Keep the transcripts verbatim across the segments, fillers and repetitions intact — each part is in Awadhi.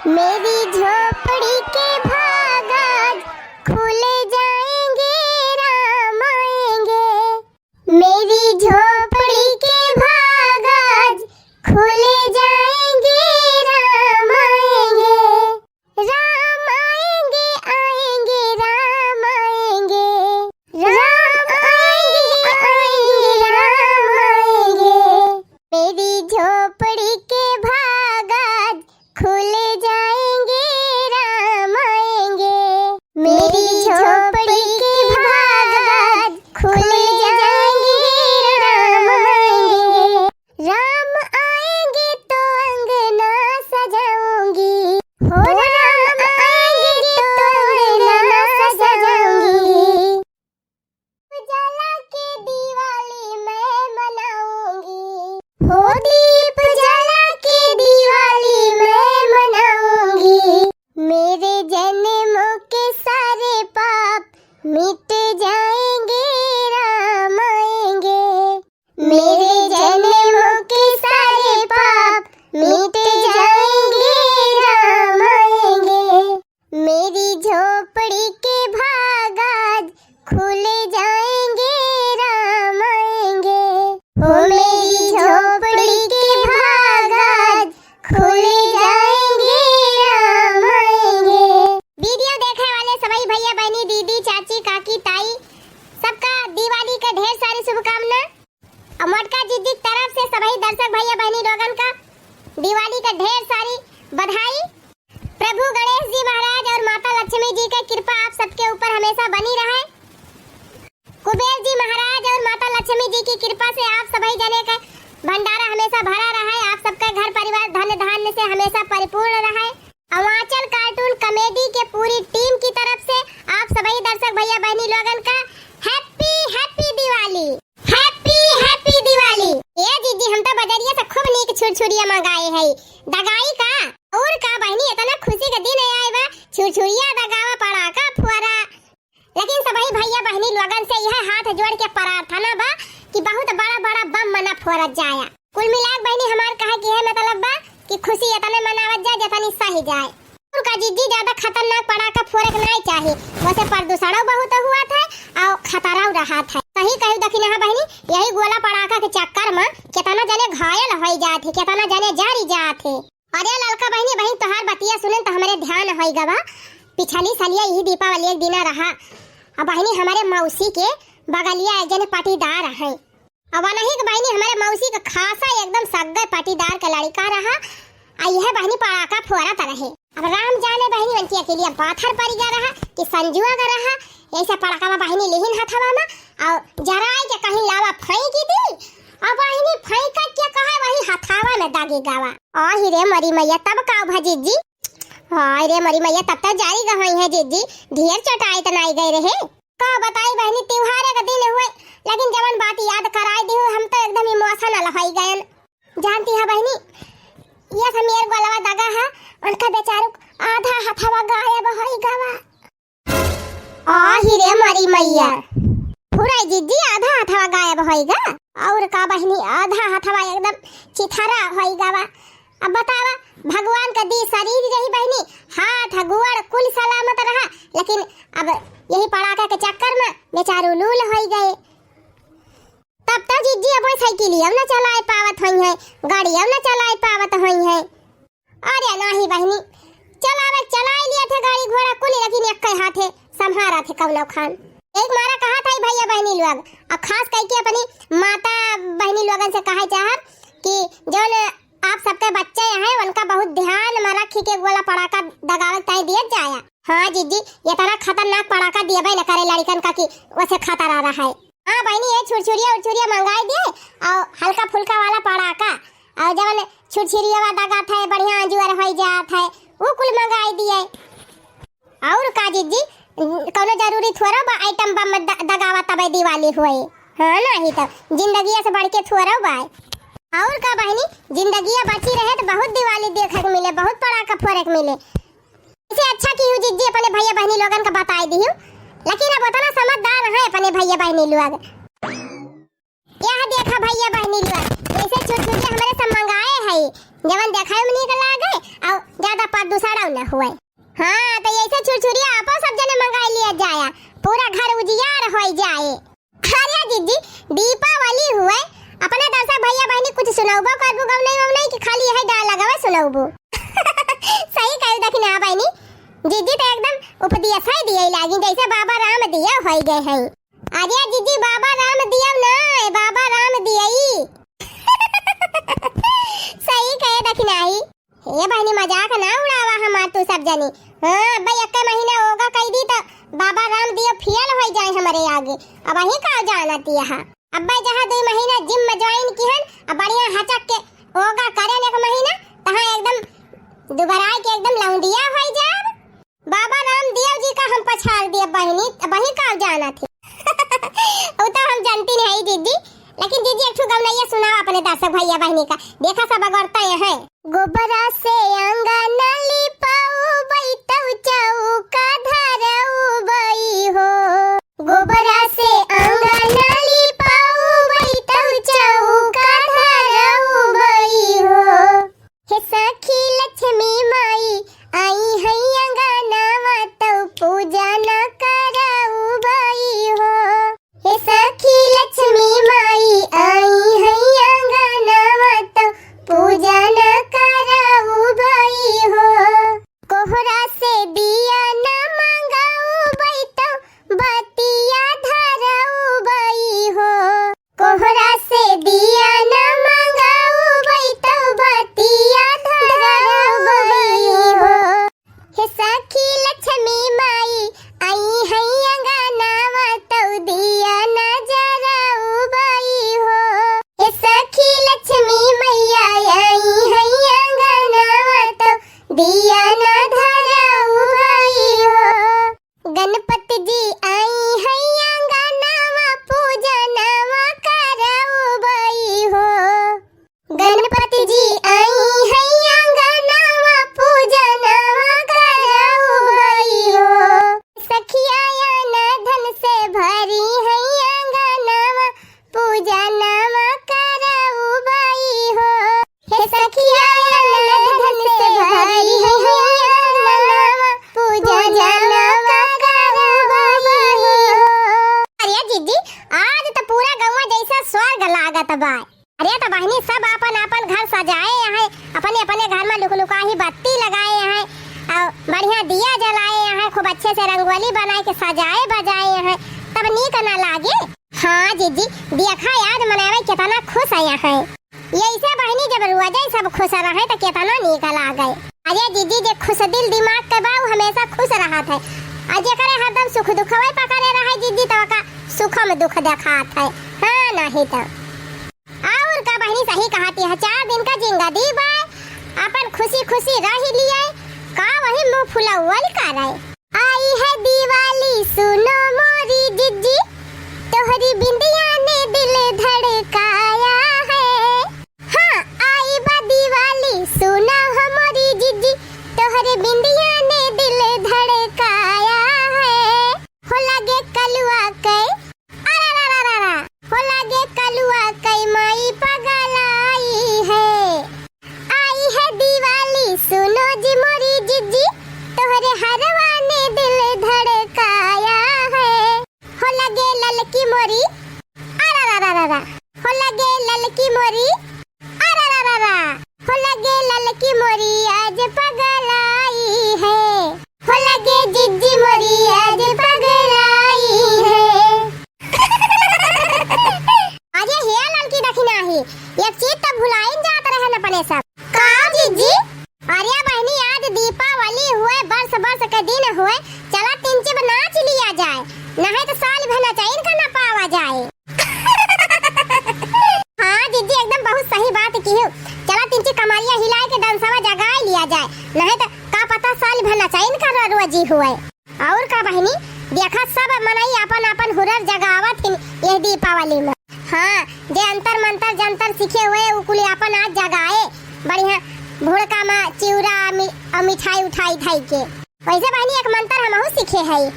मेरी झोपड़ी के भाग आज खुल जाएंगे, राम आएंगे। मेरी झोपड़ी के भाग आज खुल जाएंगे, राम आएंगे। राम आएंगे, आएंगे, राम आएंगे। राम आएंगे, आएंगे, राम आएंगे। मेरी झोपड़ी के भाग आज खुल जाएंगे, राम आएंगे। मेरी झोपड़ी के भाग आज खुल जाएंगे, राम आएंगे। राम आएंगे तो अंगना सजाऊंगी, हो राम आएंगे तो अंगना सजाऊंगी। जला के दिवाली मैं मनाऊंगी, हो दीप जला के दिवाली मैं मनाऊंगी। मेरे जन्मों के सारे पाप मिट जाएंगे, राम आएंगे। मेरे जन्मों के सारे पाप मिट जाएंगे, राम आएंगे। मेरी झोपड़ी के भाग आज खुल जाएंगे, राम आएंगे। हो मेरी झोपड़ी के भाग आज खुल जाएंगे, राम आएंगे। वीडियो देखे वाले सभी भैया, बहनी, दीदी, चाची, काकी, ताई, सबका दिवाली के ढेर सारी शुभकामना। और मोटका जिज्जी की तरफ से सभी दर्शक भैया बहनी लोगन का दिवाली का ढेर सारी बधाई। प्रभु गणेश जी महाराज और माता लक्ष्मी जी के कृपा आप सबके ऊपर हमेशा बनी रहे। कुबेर जी महाराज और माता लक्ष्मी जी की कृपा से आप सभी जने का भंडारा हमेशा भरा रहे, आप सबका घर परिवार धन धान्य से हमेशा परिपूर्ण रहे। अवाचल कार्टून कॉमेडी के पूरी टीम की तरफ से आप सभी दर्शक भैया बहनी लोगन का happy, happy Diwali. Happy, happy Diwali. ए जीजी, हम तो बजरिया से खूब नीक छुरछुरिया मंगाए है, दगाई का? और का बहनी, इतना खुशी का दिन आए बा, छुरछुरिया दगावा, पड़ाका फोरा। लेकिन सभी भैया बहनी लोगन से यह हाथ जोड़ के प्रार्थना बा कि बहुत बड़ा बड़ा बम मना फोरत जाया। कुल मिलाक बहनी, हमार कहे कि है मतलब बा कि खुशी इतने मनावत जाए जितनी सही जाए। उनका जीजी ज्यादा खतरनाक पड़ाका फोरे के नाई चाही, वैसे प्रदूषणो बहुत हुआ था और खतरा रहा था। सही कही दखिन हा बहनी, यही गोला पड़ाका के चक्कर में कितना जने घायल हो जात है, कितना जने जरी जात है। अरे ललका बहनी, बहन तोहार बतिया सुनन त हमरे ध्यान होई गवा। पिछली सलिया यही दीपावली एक दिना रहा। अब बहनी हमरे मौसी के बगलिया एक जने पटीदार है। अब वनही के बहनी हमरे मौसी के खासा एकदम सग्गे पटीदार के लड़का रहा। आ यह बहनी पड़ाका फोरत रहे। अब राम जाने बहनी उनकी अकेलिया पाथर पड़ गया रहा कि संजुआ का रहा। ऐसे पड़ाका बहनी लिहिन हथवा में और जराए के कहीं लावा फेंकी दी। अब बहनी फेंकत के कहा वही हथावा में दागी गवा। आही रे मरी मैया, तब का भा जीजी? हाय रे मरी मैया, तब तो जारी गई है जीजी, ढेर चोटाई त नाई गए रहे। का बताई बहनी, त्योहारे का दिन हुए, लेकिन जवन बात याद कराई दी हो, हम तो एकदम इमोशनल हो गए। जानती है बहनी, ये समीर गोलवा दगा है, उनका बेचारू आधा हथवा गायब हो गवा। आही रे मरी मैया। फुराई जीजी आधा हथवा गायब होइगा। और का बहनी, आधा हथवा एकदम चिथरा होइगा बा। अब बतावा, भगवान का दी शरीर रही बहनी, हाथ गोड़ कुल सलामत रहा, लेकिन अब यही पड़ाका के चक्कर में बेचारू लूल होई गए। तब तो जीजी अब साइकिलिया न चलाए पावत होई है, गाड़िया न चलाए पावत होई है। अरे नाही बहनी, चलावे चलाए लिया थे गाड़ी घोड़ा कुल, लेकिन एक हाथे संभारा थे कौनो खान। एक मारा कहा था भैया बहनी लोग, और खास करके अपनी माता बहनी लोगन से कहा चाहब कि जौन आप सबके बच्चे हैं, उनका बहुत ध्यान में रखी के गोला पड़ाका दगावे ताई दिया जाया। हाँ जीजी, ये तरह खतरनाक पड़ाका दिए न करे लड़कन का कि वैसे खतरा रहा है। हाँ बहनी, ये छुरछुरिया उरछुरिया मंगाई दे और हल्का फुल्का वाला पड़ाका, और जवन छुरछुरिया वाला दगा था, बढ़िया अंजुअर होई जात है, वो कुल मंगाई दिए। और का जीजी, कौनो जरूरी थोड़ा बा आइटम बम द-, दगावा तबे दिवाली होए? हाँ, नाही तो जिंदगिया से बढ़ के थोड़ा बा। और का बहनी, जिंदगिया बची रहे तो बहुत दिवाली देखे के मिले, बहुत पड़ाका फोड़े के मिले। इसे अच्छा की हूँ जीजी, अपने भैया बहनी लोगन का बताई दी हूँ, लेकिन अब उतना समझदार है अपने भैया बहनी लोग। यह देखा भैया बहनी लोग, ऐसे छुरछुरिया हमरे सब मंगाए है, जवन देखाए में नीक लागे और ज्यादा दूसरा न हुए। हाँ, तो ऐसे छुरछुरिया आपो सब जने मंगाई लिया जाया, पूरा घर उजियार होई जाए। अरे जिज्जी, दीपावली हुए, अपने दर्शक भैया बहिनी कुछ सुनौबो करबू गवनई ववनई कि खाली यही dialogue सुनौबू? सही कहू दखिना बहिनी, जिज्जी तो एकदम उपदेश ही दिए लागी, जैसे बाबा राम दिया होई गए हैं। अरे जिज्जी, बाबा राम दिया ना, बाबा राम दियई। सही कहे दखिनाही। हे बहिनी, मजाक ना उड़ावा हमार तू सब जनी। हाँ, अब्बे एक्के महीना ओगा कई दी त बाबा रामदेव फेल होई जाए हमरे आगे। अबहीं का जानत यहा। अब्बे जहाँ दुई महीना gym में join किहन, अब बढ़िया हचक के ओगा करेन एक महीना, तहाँ एकदम दुबराए के एकदम लौंडिया होई जाब। बाबा रामदेव जी का हम पछाड़ दिए बहिनी, अबहीं का जानत ही। उ तो हम जानती नहीं जिज्जी, लेकिन जिज्जी, एक ठो गवनैया सुनाओ अपने दर्शक भैया बहिनी का। देखा सब अगोरता यहाँ। गोबरा से अंगना लिपाउबई तउ चौका धरउबई हो। गोबरा से अंगना लिपाउबई तउ चौका धरउबई हो। हे सखी लक्ष्मी माई, आई है अंगनावा तउ पूजा न करउबई हो। हे सखी लक्ष्मी माई, आई है अंगनावा तउ पूजा न करउबई हो। कोहरा से दिया न मंगउबई तउ बतिया धरउबई हो। कोहरा से दिया न मंगउबई तउ बतिया धरउबई हो। हे सखी लक्ष्मी माई, आई है अंगनावा तउ दिया न जरउबई हो। हे सखी लक्ष्मी मैया, आई है अंगनावा तउ दिया न धरउबई हो। गणपति जी आई है अंगनावा पूजनवा करउबई हो। गणपति जी आई है अंगनावा पूजनवा करउबई हो। सखिया या न धन से भरी है अंगनावा पूजनवा करउबई हो। हे सखिया या न धन से भरी है अंगनावा पूजनवा करउबई हो। अरे जिज्जी, आज त पूरा गौवा जैसा स्वर्ग लागत बा। अरे त बहिनी, सब आपन आपन घर सजाए हैं, अपने अपने घर में लुकलुकाही बत्ती लगाए हैं और बढ़िया दिया जलाए हैं, खूब अच्छे से रंगोली बनाए के सजाए बजाए हैं, तब नीक ना लागे? हाँ जिज्जी, देखा आज मनई कितना खुश है। यैसे बहिनी जब रोजे सब खुश रहे त कितना नीक लागे। अरे जिज्जी, जे खुश दिल दिमाग के बा, उ हमेशा खुश रहत है, और जेकरे हरदम सुख दुखवे पकड़े रहे जिज्जी, त ओका सुख में दुख देखात है। हाँ, नहीं त। और का बहिनी सही कहत है, चार दिन का जिंदगी बा, अपन खुशी खुशी रह लिए, का वही मुँह फुलौल करे। आई है दिवाली सुनो मोरी जिज्जी, तोहरी बिंदिया ने दिल धड़काया है। हाँ, आई बा दिवाली सुना हो मोरी जिज्जी, तोहरी बिंदिया ने दिल धड़काया है। हो लगे कलुआ के अरा रा रा रा रा। हो लागे कलुआ कई माई पगलाई है। आई है दिवाली सुनो जी मोरी जिज्जी, तोहरे हरवा ने दिल धड़काया है। हो लगे ललकी मोरी अरा रा रा रा रा। हो लगे ललकी मोरी अरा रा रा रा। हो लगे ललकी मोरी आज पगलाई है। हो लगे जिज्जी मोरी आज पगलाई है। अरे हे ललकी दखिनाही, एक चीज तो भुलाइन जात रहन अपने सब। का जिज्जी? अरे बहिनी, आज दीपावली हुए, बरस बरस के दिन हुए, चला तीन चिब नाच लिया जाए, नहीं तो साल भर नचाइन का ना पावा जाए। हाँ जिज्जी, एकदम बहुत सही बात किहू। चला तीन चिब कमरिया हिलाए के डंसवा जगाए लिया जाए, नहीं तो का पता साल भर नचाइन का रो-, रोजी हुए। और का बहिनी, देखा सब मनई आपन आपन हुरर जगावत हिन यह दीपावली में। हाँ, जे अंतर मंतर जंतर सीखे हुए उ कुल आपन आज जगाए, बढ़िया भुड़का में चिउरा मि-, और मिठाई उठाई धई के। वैसे बहिनी एक मंतर हमहू सीखे हई।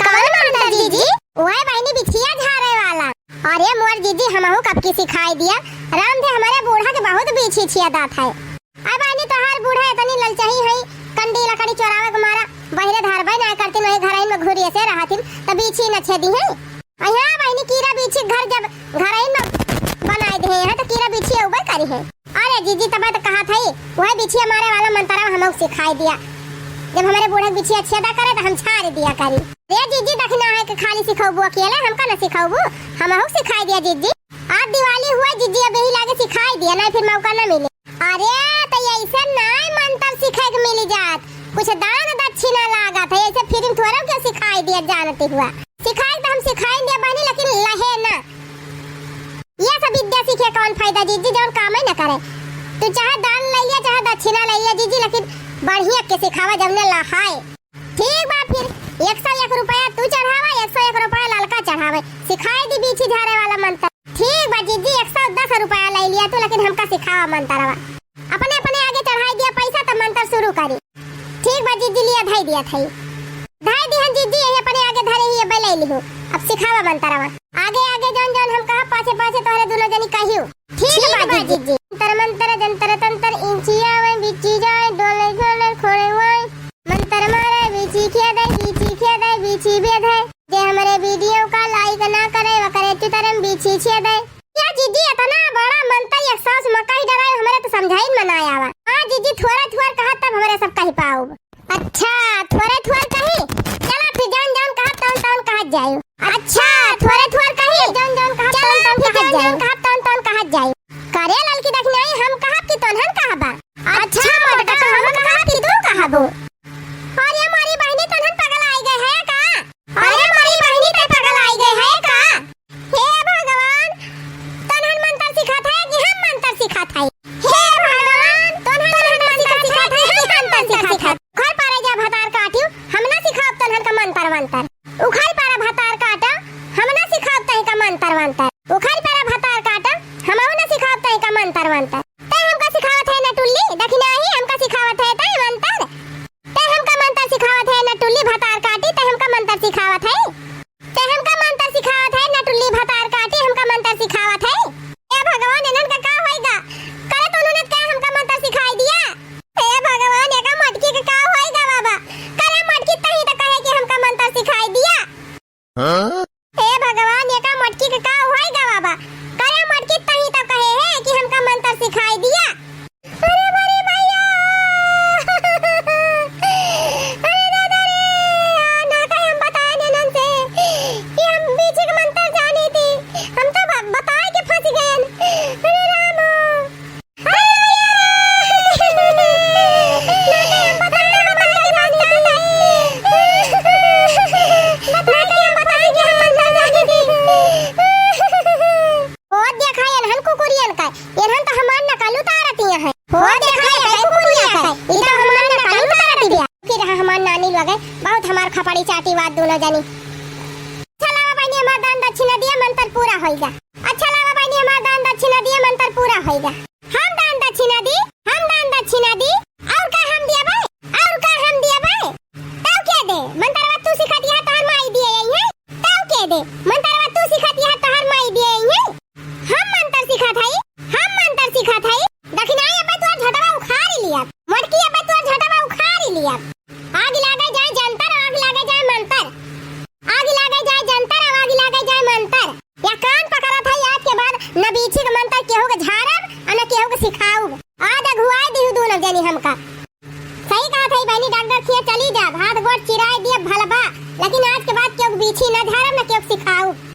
कौन मंतर जिज्जी? वह बहिनी बिछिया झारे वाला। अरे मोर जिज्जी हमहू कब की सिखाई दिया। राम दे हमारे बूढ़ा के बहुत बिछिया दात है। अब बहिनी तोहार बूढ़ा इतनी ललचाही है, कड़ी चोरावे के मारा बहिरे धरबे ना करतिन, वही घरइन में घुरिए से रहतिन, त बीछी न छेदी है। अ यहाँ बहिनी कीरा बीछी घर जब घरइन में बनाए दे हैं, त कीरा बीछी उबे करी है। अरे जीजी, तब तो कहा था, वही बिछिया मारे वाला मंतरवा हमहू सिखाई दिया। जब हमरे बूढ़े बिछिया छेदा करे, त हम छाड़ दिया करी। रे जीजी, दखिना है कि खाली सिखौबू अकेले, हमका न सिखौबू, हमहू सिखाई दिया जीजी। आज दिवाली हुआ जीजी, अब यही लागे सिखाई दिया, नहीं फिर मौका न मिले। अरे, त ऐसे नाय मंतर सीखे के मिली जात, कुछ दान दक्षिणा लागत है, ऐसे free में थोड़े के सिखाई दिया जानती हुआ। सिखाई त हम सिखाई दिया बहिनी, लेकिन लहे ना। ये सब विद्या सीखे कौन फायदा जीजी, जौन कामे न करे। तू चाहे दान ले लिया, चाहे दक्षिणा ले लिया जीजी, लेकिन बढ़िया के सिखावा, जौने लहाए। ठीक बा फिर, एक सौ एक रुपया तू चढ़ावा, एक सौ एक रुपया ललका चढ़ावे, सिखाई दी बीछी झारे वाला मंतर। ठीक बा जीजी, एक सौ दस रुपया ले लिया तू, लेकिन हमका सिखावा मंतरवा। अपने अपने आगे चढ़ाई दिया पैसा, तब मंतर शुरू करी। ठीक बा जीजी, लिया धई दिया थई। धई दिहन जीजी, यही अपने आगे धरे ही, अब ले लिहू। अब सिखावा मंतरवा। आगे आगे जौन जौन हम कहब, पाछे पाछे तोहरे दुनो जनी कहियो। ठीक बा जीजी। जंतर मंतर जंतर तंतर, इंचिया में बिची जाए, डोले झोले खोले वाए। मंतर मारे बीछी खेदे, बीछी खेदे, बीछी बेधे। जे हमरे video का like ना करे, वकरे चुतरम बीछी छेदे। या जीजी, इतना बड़ा मंतर एक सास मकई डराए, हमरे तो समझाइन में ना आवा। हाँ जीजी, थोड़ा थोड़ा कहा तब हमरे सब कह पाउब। अच्छा, थोड़े थोड़ कही? चला फिर जौन जौन कहब तौन तौन कहत जायु। अच्छा, थोड़े थोड़ कही? जौन जौन कहब चला तौन तौन फिर कहत जौन जायु। जौन कहब तौन तौन कहत जायु। करे ललकी दखिनाई, हम कहब कि तोन्हन कहबा? अच्छा, मोटका, हम कहब कि तू कहबू? अरे मोरी बहिनी, तोन्हन पगल आई गए है का? अरे मोरी बहिनी, ते पगल आई गए है का? हे भगवान, तोन्हन मंतर सिखात है कि हम मंतर सिखात है? हे भगवान, तोन्हन मंतर सिखात है कि हम मंतर सिखात है? उखड़ पारे जा भतार काटियो, हम ना सिखाब तोन्हन का मंतर वंतर। उखड़ पारा भतार काटा, हम ना सिखाब तही का मंतर वंतर। उखड़ पारा भतार काटा, हम ना सिखाब तही का मंतर वंतर। ते हमका सिखावत है ना टुल्ली, दखिनाही हमका सिखावत है ते मंतर। ते हमका मंतर सिखावत है ना टुल्ली भतार काटी, ते हमका मंतर सिखावत है। ते हमका मंतर सिखावत है, नटुल्ली भतार काटी हमका मंतर सिखावत है। ए भगवान, इन्हन का का होइगा? करे तो उन्होंने का हमका मंतर सिखाई दिया। हे भगवान, एका मटकी के का होइगा बाबा? करे मटकी तही तो कहे कि हमका मंतर सिखाई दिया। हाँ? हे भगवान, एका मटकी के का होइगा बाबा? करे मटकी तही तो कहे है कि हमका मंतर सिखाई दिया। अरे मोरे भैया, अरे दादा रे, आ, ना कहे हम बताए ननन से कि हम बीछी के मंतर जानी थी, हम तो ब-, बताए के फंस गए। अरे राम, अरे भैया रे, ना कहे हम बताए, हम बताए के फंस गए। ना कहे हम बताए कि हम मंतर जानी थी। ओ देखा, एनहन कुकुरियन का, एनहन तो हमार नकल उतारती हैं। हो देखा, ये कई कुकुरिया का, ई तो हमार नकल उतारती बिया। फिर हमार नानी लगे, बहुत हमार खपड़ी चाटी बात दोनों जनी। अच्छा लावा बहिनी, हमार दान दक्षिणा दिया, मंतर पूरा होइगा। अच्छा लावा बहिनी, हमार दान दक्षिणा दिया, मंतर पूरा होइगा। हम दान दक्षिणा दी, हम दान दक्षिणा दी, और का हम दिया भाई, और का हम दिया भाई? तब के दे, मंतरवा तू सिखा दिया, तोहर माई दिए यही है। तब के दे, मंतरवा तू सिखा दिया, तोहर माई दिए यही है। हम मंतर सिखात हई, हम मंतर सिखात हई। दखिनाई अबे तोर झटवा उखाड़ लिया। मोटकी अबे तोर झटवा उखाड़ लिया। आग लागे जाए जंतर, आग लागे जाए मंतर। आग लागे जाए जंतर, आग लागे जाए मंतर। या कान पकड़त हई, आज के बाद न बीछी के मंतर केहू के झारब, आ न केहू के सिखाउब। आज अगुआए दिहु दोनों जनी हमका। सही कहत हई बहिनी, डॉक्टर खिया चली जाब, हाथ गोड़ चिराए दिए भलबा, लेकिन आज के बाद केहू के बीछी न झारब, न केहू के सिखाउब।